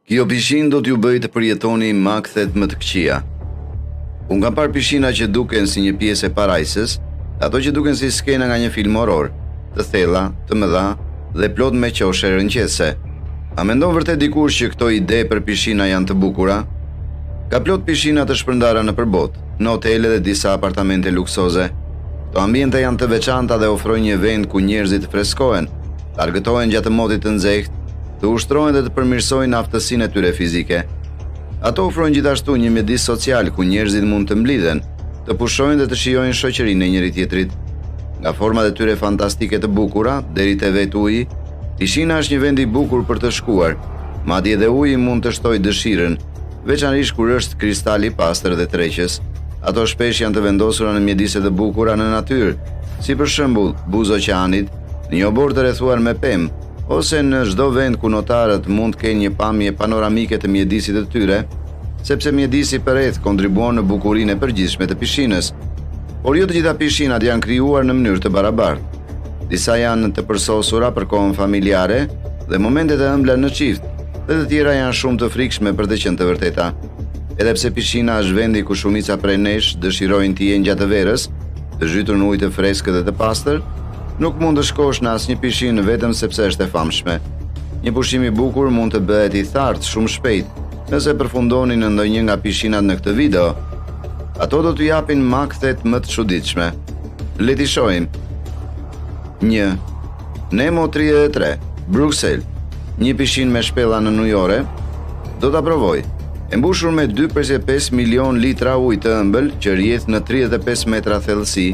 Kjo pishinë do t'ju bëjë të përjetoni makthet më të këqija. Unë kam parë pishina që duken si një pjesë e parajsës, ato që duken si skena nga një film horror, të thella, të mëdha dhe plot me qoshe rrëqethëse. A mendon vërtet dikush që këto ide për pishina janë të bukura? Ka plot pishina të shpërndara nëpër botë, në hotele dhe disa apartamente luksoze. Këto ambiente janë të veçanta dhe ofrojnë një vend ku njerëzit të freskohen, të argëtohen gjatë motit të nxehtë, të ushtrohen dhe të përmirësojnë aftësinë e tyre fizike. Ato ofrojnë gjithashtu një mjedis social ku njerëzit mund të mblidhen, të pushojnë dhe të shijojnë shoqërinë e njëri-tjetrit. Nga format e tyre fantastike të bukura deri te vetë uji, pishina është një vend i bukur për të shkuar. Madje edhe uji mund të shtojë dëshirën, veçanërisht kur është kristal i pastër dhe tërheqës. Ato shpesh janë të vendosura në mjedise të bukura në natyrë, si për shembull buzë oqeanit, në një oborr të rrethuar me pemë, ose në çdo vend ku notarët mund të kenë një pamje panoramike të mjedisit të tyre, sepse mjedisi përreth kontribuon në bukurinë e përgjithshme të pishinës. Por jo të gjitha pishinat janë krijuar në mënyrë të barabartë. Disa janë të përsosura për kohën familjare dhe momentet e ëmbla në çift, dhe të tjera janë shumë të frikshme për të qenë të vërteta. Edhe pse pishina është vendi ku shumica prej nesh dëshirojnë të jenë gjatë verës, të zhytur në ujë të freskët dhe të pastër, nuk mund të shkosh në asnjë pishinë vetëm sepse është e famshme. Një pushim i bukur mund të bëhet i thartë shumë shpejt, nëse përfundoni në ndonjë nga pishinat në këtë video. Ato do t'ju japin makthet më të çuditshme. Le t'i shohim. 1. Nemo 33, Bruksel. Një pishinë me shpella nënujore. Do ta provoj. E mbushur me 2.5 milion litra ujë të ëmbël që rrjedh në 35 metra thellësi,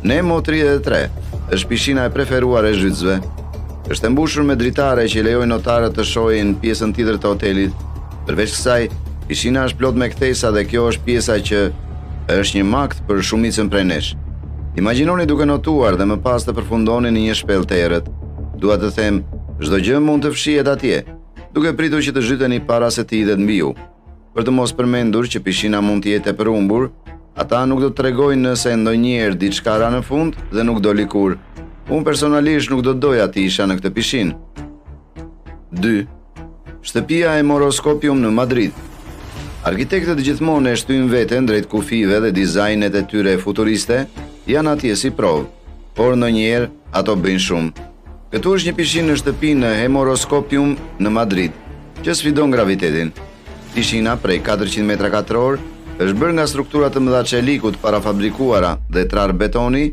Nemo 33 është pishina e preferuar e zhytësve. Është e mbushur me dritare që lejojnë notarët të shohin pjesën tjetër të hotelit. Përveç kësaj, pishina është plot me kthesa dhe kjo është pjesa që është një makth për shumicën prej nesh. Imagjinoni duke notuar dhe më pas të përfundoni në një shpellë të errët. Dua të them, çdo gjë mund të fshihet atje, duke pritur që të zhyteni para se të hidhet mbi ju. Për të mos përmendur që pishina mund të jetë e përhumbur, ata nuk do të tregojnë nëse ndonjëherë diçka ra në fund dhe nuk doli kurrë. Unë personalisht nuk do doja të isha në këtë pishinë. 2. Shtëpia e Moroskopium në Madrid. Arkitektët gjithmonë e shtyjnë veten drejt kufijve dhe dizajnet e tyre futuriste janë atje si provë, por ndonjëherë ato bëjnë shumë. Këtu është një pishinë në shtëpi në Hemoroskopium në Madrid, që sfidon gravitetin. Pishina prej 400 metra katror është bërë nga struktura të mëdha çeliku të parafabrikuara dhe trarë betoni,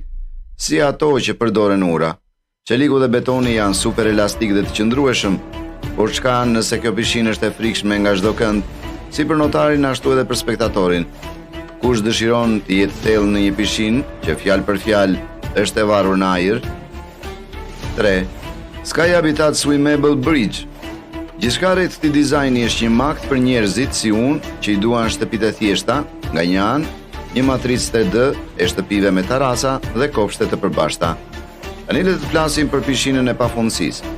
si ato që përdoren në ura. Çeliku dhe betoni janë super elastik dhe të qëndrueshëm, por çka nëse kjo pishinë është e frikshme nga çdo kënd, si për notarin ashtu edhe për spektatorin. Kush dëshiron të jetë thellë në një pishinë që fjalë për fjalë është e varur në ajër? 3. Sky Habitat Swimmable Bridge Gjithçka rreth këtij dizajni është një makth për njerëzit si unë që i duan shtëpitë e thjeshta, nga një anë, një matricë 3D e shtëpive me tarraca dhe kopshte të përbashkëta. Tani le të flasim për pishinën e pafundësisë.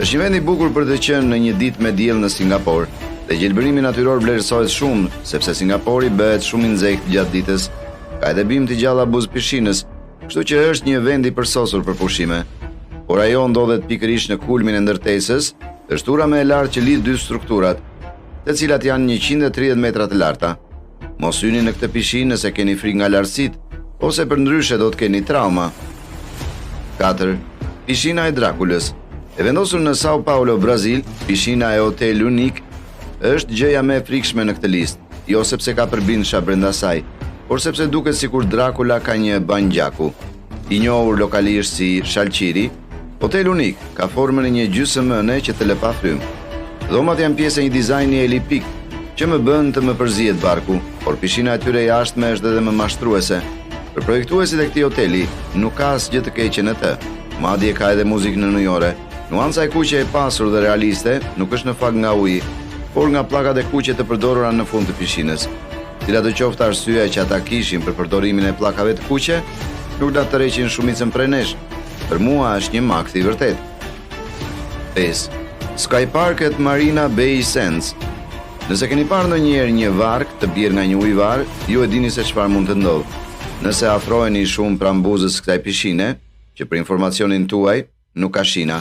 Është një vend i bukur për të qenë në një ditë me diell në Singapor dhe gjelbërimi natyror vlerësohet shumë, sepse Singapori bëhet shumë i nxehtë gjatë ditës. Ka edhe bimë të gjalla buzë pishinës, kështu që është një vend i përsosur për pushime. Por ajo ndodhet pikërisht në kulmin e ndërtesës, është ura më e lartë që lidh dy strukturat, të cilat janë 130 metra të larta. Mos hyni në këtë pishinë nëse keni frikë nga lartësitë, ose përndryshe do të keni trauma. 4. Pishina e Drakulës. E vendosur në Sao Paulo, Brazil, pishina e Hotel Unique është gjëja më e frikshme në këtë listë, jo sepse ka përbindsha brenda saj, por sepse duket sikur Drakula ka një banjë gjaku. I njohur lokalisht si Shalqiri, Hotel Unique ka formën e një gjysmëhëne që të lë pa frymë. Dhomat janë pjesë e një dizajni eliptik që më bën të më përzihet barku, por pishina e tyre e jashtme është edhe më mashtruese. Për projektuesit e këtij hoteli nuk ka asgjë të keqe në të. Madje ka edhe muzikë nënujore. Nuanca e kuqe e pasur dhe realiste nuk është në fakt nga uji, por nga pllakat e kuqe të përdorura në fund të pishinës. Cilado qoftë arsyeja që ata kishin për përdorimin e pllakave të kuqe, nuk na tërheqin shumicën prej nesh. Për mua është një makth i vërtetë. 5. Sky Park at Marina Bay Sands. Nëse keni parë ndonjëherë një varkë të bjerë nga një ujëvarë, ju e dini se çfarë mund të ndodhë. Nëse afroheni shumë pranë buzës së kësaj pishine, që për informacionin tuaj, nuk ka shina.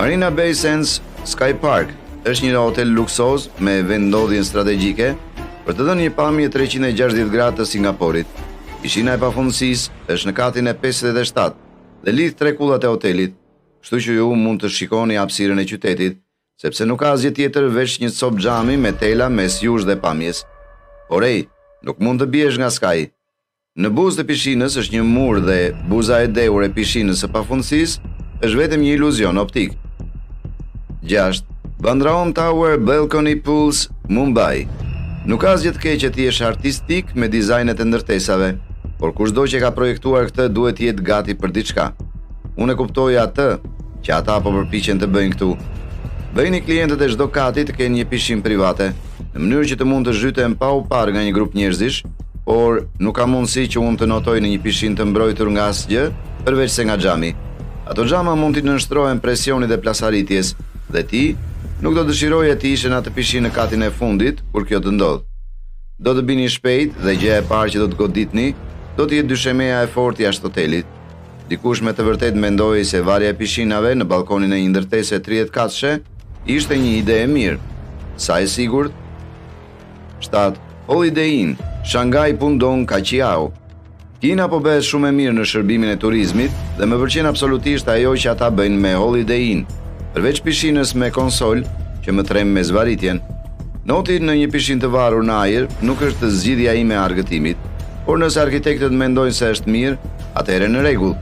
Marina Bay Sands Sky Park Është një hotel luksoz me vendndodhjen strategjike për të dhënë një pamje 360 gradë të Singaporit. Pishina e pafundësisë është në katin e 57 dhe lidh tre kullat e hotelit, kështu që ju mund të shikoni hapësirën e qytetit, sepse nuk ka asgjë tjetër veç një copë xhami me tela mes jush dhe pamjes. Por ej, nuk mund të biesh nga skaji. Në buzë të pishinës është një mur dhe buza e dehur e pishinës së pafundësisë është vetëm një iluzion optik. 6. Bandra Om Tower Balcony Pools, Mumbai. Nuk ka asgjë të keqe të jesh artistik me dizajnet e ndërtesave, por kushdo që e ka projektuar këtë duhet të jetë gati për diçka. Unë e kuptoj atë që ata po përpiqen të bëjnë këtu. Bëjini klientët e çdo kati të kenë një pishinë private, në mënyrë që të mund të zhyten pa u parë nga një grup njerëzish, por nuk ka mundësi që unë të notoj në një pishinë të mbrojtur nga asgjë, përveçse nga xhami. Ato xhama mund t'i nënshtrohen presionit dhe plasaritjes, dhe ti nuk do dëshiroje të ishe në atë pishinë në katin e fundit kur kjo të ndodhë. Do të bini shpejt dhe gjëja e parë që do të goditni do të jetë dyshemeja e fortë jashtë hotelit. Dikush me të vërtetë mendoi se varja e pishinave në ballkonin e një ndërtese 30 katëshe ishte një ide e mirë. Sa e sigurt? 7. Holiday Inn, Shanghai Pudong Kaqiao. Kina po bëhet shumë e mirë në shërbimin e turizmit dhe më pëlqen absolutisht ajo që ata bëjnë me Holiday Inn, përveç pishinës me konsol që më tremb me zvarritjen. Noti në një pishinë të varur në ajër nuk është zgjidhja ime e argëtimit, por nëse arkitektët mendojnë se është mirë, atëherë në rregull.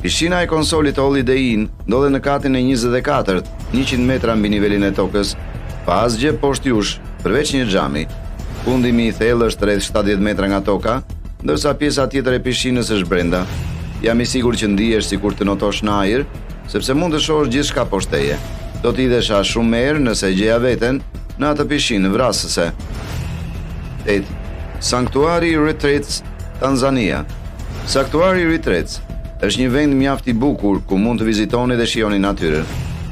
Pishina e konsolit Holiday Inn ndodhet në katin e 24-të, 100 metra mbi nivelin e tokës, pa asgjë poshtë jush, përveç një xhami. Fundimi i thellë është rreth 70 metra nga toka, ndërsa pjesa tjetër e pishinës është brenda. Jam i sigurt që ndihesh sikur të notosh në ajër, sepse mund të shohësh gjithçka poshtë teje. Do të hidhesha shumë herë nëse e gjeja veten në atë pishinë vrasëse. 8. Sanctuary Retreats, Tanzania. Sanctuary Retreats është një vend mjaft i bukur ku mund të vizitoni dhe shijoni natyrën.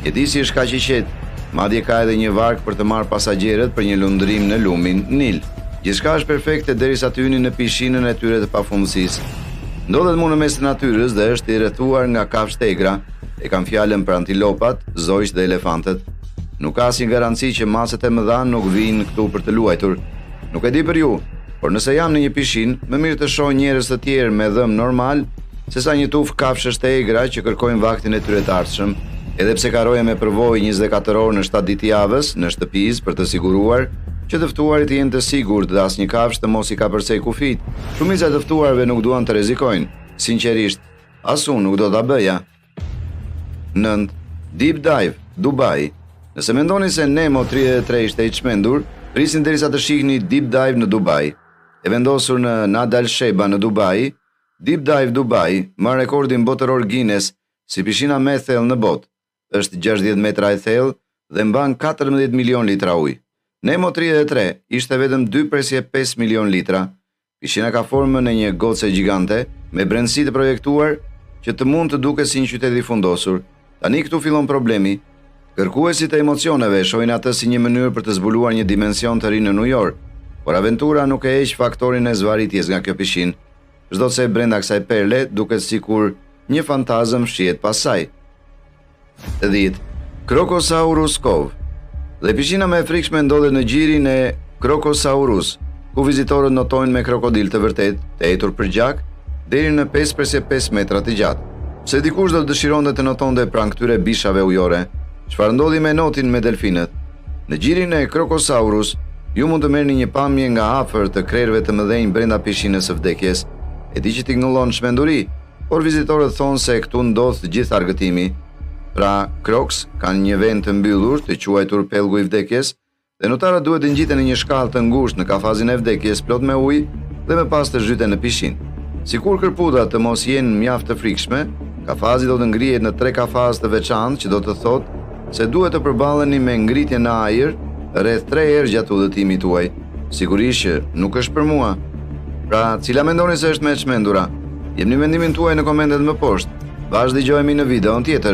Mjedisi është kaq i qetë, madje ka edhe një varkë për të marrë pasagjerët për një lundrim në lumin Nil. Gjithçka është perfekte derisa të hyni në pishinën e tyre të pafundësisë. Ndodhet mu në mes të natyrës dhe është i rrethuar nga kafshë të egra. E kam fjalën për antilopat, zogjtë dhe elefantët. Nuk ka asnjë garanci që macet e mëdha nuk vijnë këtu për të luajtur. Nuk e di për ju, por nëse jam në një pishinë, më mirë të shoh njerëz të tjerë me dhëmbë normalë, sesa një tufë kafshësh të egra që kërkojnë vaktin e tyre të ardhshëm. Edhe pse ka roje me përvojë 24 orë në 7 ditë të javës në shtëpizë për të siguruar që të ftuarit të jenë të sigurt dhe asnjë kafshë të mos i kapërcejë kufijtë, shumica e të ftuarve nuk duan të rrezikojnë. Sinqerisht, as unë nuk do ta bëja. 9. Deep Dive, Dubai. Nëse mendoni se Nemo 33 ishte i çmendur, prisni derisa të shihni Deep Dive në Dubai. E vendosur në Nad Al Sheba në Dubai, Deep Dive Dubai mban rekordin botëror Guinness si pishina më e thellë në botë. Është 60 metra e thellë dhe mban 14 milion litra ujë. Nemo 33 ishte vetëm 2.5 milion litra. Pishina ka formën e një goce gjigante me brendësi të projektuar që të mund të duket si një qytet i fundosur. Tani këtu fillon problemi. Kërkuesit e emocioneve e shohin atë si një mënyrë për të zbuluar një dimension të ri nënujor, por aventura nuk e heq faktorin e zvarritjes nga kjo pishinë. Çdo cep brenda kësaj perle duket sikur një fantazëm fshihet pas saj. 10. Crocosaurus Cove. Dhe pishina më e frikshme ndodhet në gjirin e Crocosaurus, ku vizitorët notojnë me krokodil të vërtetë, të etur për gjak, deri në 5,5 metra të gjatë. Pse dikush do të dëshironte të notonte pranë këtyre bishave ujore? Çfarë ndodhi me notin me delfinët? Në gjirin e Crocosaurus, ju mund të merrni një pamje nga afër të krerëve të mëdhenj brenda pishinës së vdekjes. E di që tingëllon çmenduri, Por vizitorët thonë se këtu ndodh gjithë argëtimi. Pra, Crocs kanë një vend të mbyllur të quajtur pellgu i vdekjes dhe notarët duhet të ngjiten në një shkallë të ngushtë në kafazin e vdekjes plot me ujë dhe më pas të zhyten në pishinë. Sikur kërpudhat të mos jenë mjaft të frikshme, kafazi do të ngrihet në tre kafazë të veçantë që do të thotë se duhet të përballeni me ngritjen në ajër rreth 3 herë gjatë udhëtimit tuaj. Sigurisht që nuk është për mua. Pra, cila mendoni se është më e çmendura? Jepni mendimin tuaj në komentet më poshtë. Bashkë dëgjohemi në videon tjetër.